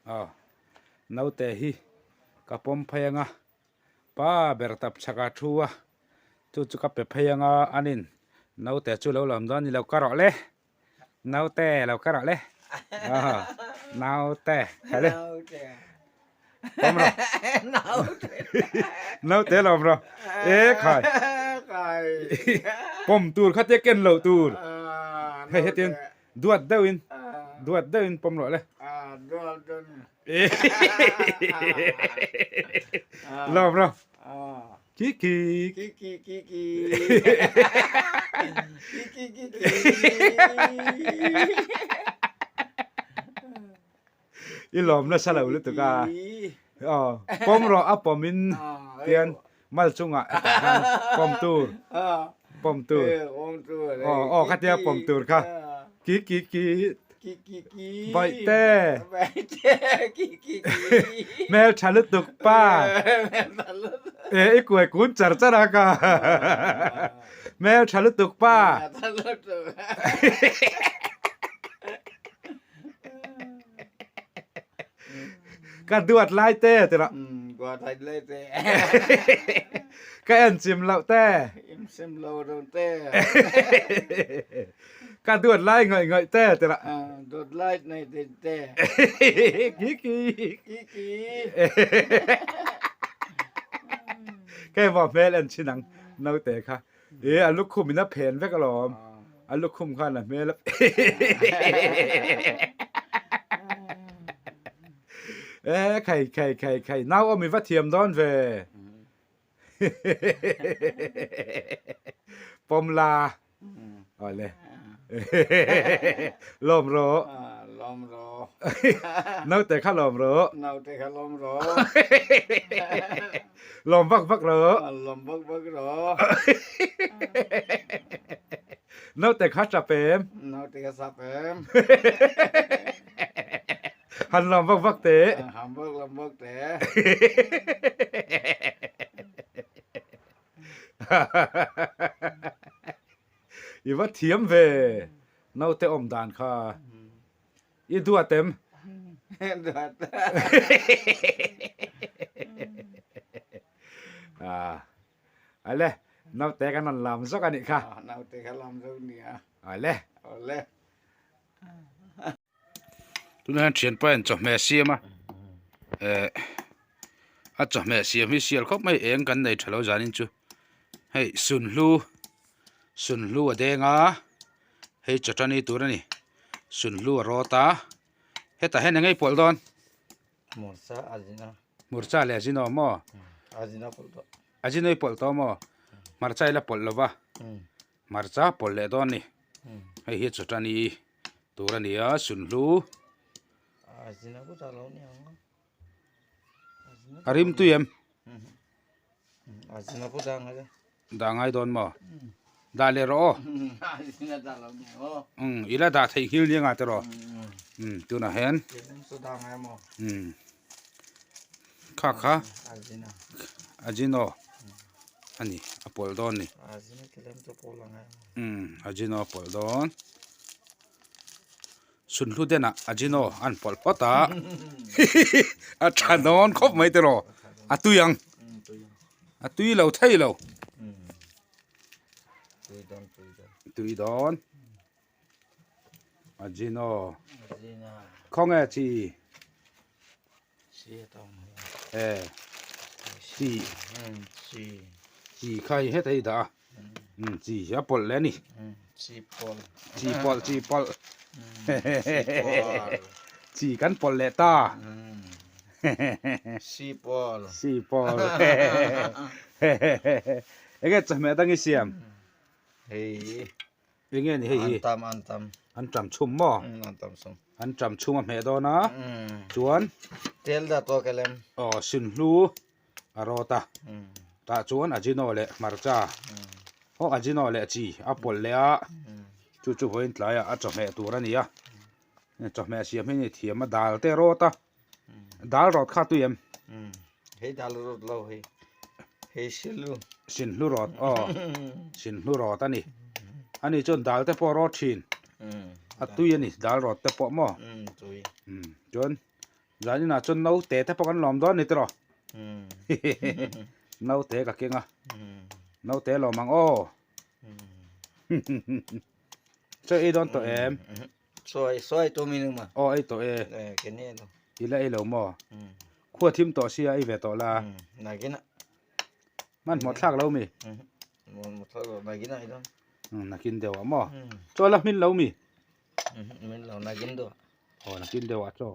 Aw naute hi ka pawm phei anga pa ber tap chhak a thu a chu chu ka pe phei anga anin naute chu lo lawm dawn ni lo ka rawh le naute lo ka rawh le aw naute hale pawm rawh naute lawm rawh e khai pawm tur kha tia ken loh tur hei hetiang Duat deuhin, duat deuhin pawm rawh le. Lawm rawh. Ki ki. Ki ki ki ki. Ki ki ki ki. I lawm nasa lo lutuk a. Aw, pawm rawh a pawmin tian mal chungah hetah khan pawm tur, pawm tur. Aw, aw khatia pawm tur kha. Ki ki ki. Bawihte. Hmel tha lutuk pa. E i kuai kun char char a ka. Hmel tha lutuk pa. Ka duat lai te ti rawh. Duat lai lai te. Ka en chim loh te. Em sim lo ro te. Ka duat lai ngaih ngaih te ti rawh. Duat lai nei te te. Ki ki. Ki ki. Kei maw hmel en chin ang naute kha. E a lukhum in a phen vek alawm. A lukhum khan a hmel a E khai khai khai khai nau awm i va thiam dawn ve. Pawm la. Awle. Lawm rawh. Lawm rawh. Naute kha lawm rawh. Naute kha lawm rawh. Lawm vak vak rawh. Lawm vak vak rawh. Naute kha tap em? Naute kha sap em? Han lawm vak vak teh. Han vak lawm vak teh. I va thiam ve naute awm dan kha. I duat em? Duat. Ah. Ale, naute kan rawn lam zawk a nih kha. Ah, naute kha lam zawk nia. Ale. Ale. Tunah hian thianpa in chawhmeh siam a eh a chawhmeh siam hi sial khawp mai eng kan nei tha lo zanin chu hei sunhlu sunhlu a deng a hei chawtani tur a ni sunhlu a rawt a hetah hian eng nge pawlh dawn hmurcha a zin a hmurcha leh a zin awm maw a zin a i pawlh tawh maw hmarcha i la pawlh lo va. Hmarcha pawlh leh dawn ni. Hei hi chawtani tur a ni a, sunhlu. A rim tui em? Dah ngai dawn maw? Dah leh rawh aw. Umm i la dah theih nghil nia ngah te rawh. Umm tunah hian umm kha kha ajino. a ni a pawlh dawn a ni umm ajino a pawlh dawn sunhlu denah ajino an pawlh phawt a a tha dawn khawp mai tiraw a tui ang a tui lo thei lo tui dawn ajino khawnge chi. E chi chi kha hi heta hi dah a chi hi a pawlh leh a ni chi pawlh chi pawlh chi pawlh chi kan pawlh leh ta chi pawlh chi pawlh enge chawhmeh dang i siam hei Enge ni hei hi? An tam an tam. An tam chhum maw? An tam chhum. An tam chhum a hmeh dawn a. Chuan tel da to kelem. Aw sinhlu a rawt a. Tah chuan ajino leh hmarcha. Aw ajino leh chi a pawlh leh a. Chu chu vawiin tlaiah a chawhmeh tur a ni a. Chawhmeh siam hi ni thiam a dal te rawt a. Dal rawt kha tui em? Hei dal rawt lo hei. Hei sinhlu. Sinhlu rawt aw. Sinhlu rawt a ni. Ani chuan dal te pawh rawt thin. A tui a ni dal rawt te pawh maw? Tui. Chuan. Zaninah chuan naute te pawh kan lawm dawn ni tiraw? Naute ka keng a. Naute lawm ang aw. Chaw ei dawn tawh em? Sawi sawi tawh mi numa. Aw ei tawh e. Eh ke ni lo. I la ei lo maw? Khua thim tawh sia ei ve tawh la. Nagina. Man hmuh thlak lo mi? Hmuh thlak lo nagina ei dawn. Nakin deuh ah maw? Chaw la hmin lo mi? Hmin lo nakin deuh. Aw nakin deuh ah chaw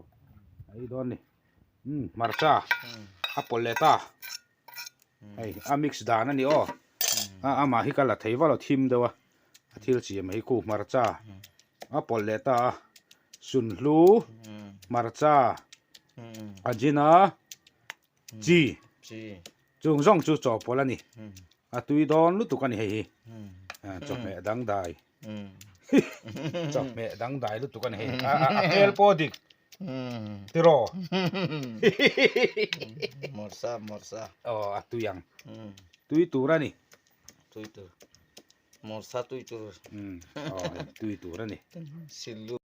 ei dawn ni. Hmarcha a pawlh leh ta. Hei a mix dan a ni aw. A amah hi ka la thei valo thim deuh a. A thil chi mai hi khu hmarcha a pawlh leh ta a. Sunhlu hmarcha ajina chi chung zawng chu chaw pawlh a ni. A tui dawn lutuk a ni hei hi. Chawhmeh dangdai. Chawhmeh dangdai lutuk a ni hei. A hmel pawh dik. Tiraw. Morsa morsa. Aw a tui ang. Tui tur a ni. Tui tur. Morsa tui tur. Aw tui tur a ni. Silu.